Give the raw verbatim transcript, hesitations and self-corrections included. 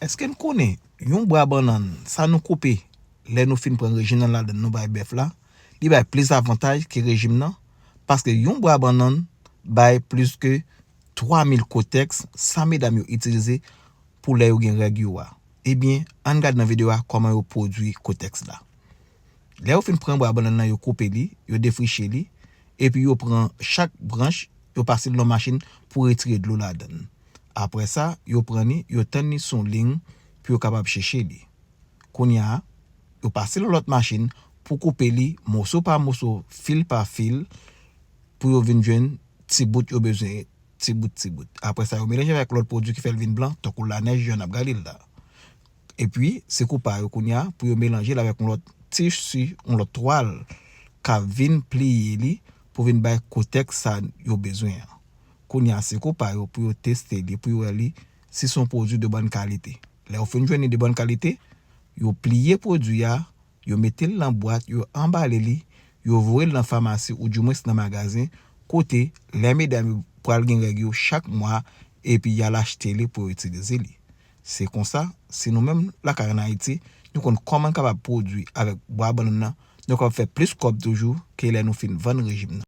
Èske n konnen yon bwa bannann, sa nou koupe lè nou fin pran rejim nan ladann nou bay bèf la, li bay plis avantaj ke rejim nan? Paske yon bwa bannann bay plis ke twa mil kotèks sa medam yo itilize pou lè yo gen règ yo a. Ebyen, ann gad nan videyo a kòman yo pwodui kotèks la. Lè yo fin pran bwa bannann nan, yo koupe li, yo defriche li, epi yo pran chak branch, yo pase l nan machin pou retire dlo ladann. Apre sa, yo pran li, yo tann li sou liy pou yo kapab cheche li. Kounye a, yo pase l nan lòt machin pou koupe li moso pa moso, fil pa fil, pou yo vin jwenn ti bout yo bezwen, ti bout, ti bout. Apre sa, yo melanje avèk lòt pwodui ki fè l vin blan, tankou lanèj jòn ap gade l la. Epi, se kou pa yo kounye a pou yo melanje l avèk yon lòt tisi, yon lòt twal, k ap vin pliye li pou vin bay kotèks sa yo bezwen an. Kounye a, se kou pa yo pou yo teste li, pou yo wè li si se yon pwodui de bòn kalite. Lè yo fin jwenn li de bòn kalite, yo pliye pwodui a, yo mete l nan bwat, yo anbale li, yo voye l nan famasi oudimwens nan magazen, kote lè medam yo pral gen règ yo chak mwa, epi y al achte li pou yo itilize li. Se konsa, si nou menm lakay ann Ayiti, nou konn kòman n kapab pwodui avèk bwa bannann nan, nou kapab fè plis kòb toujou ke lè nou fin vann rejim nan.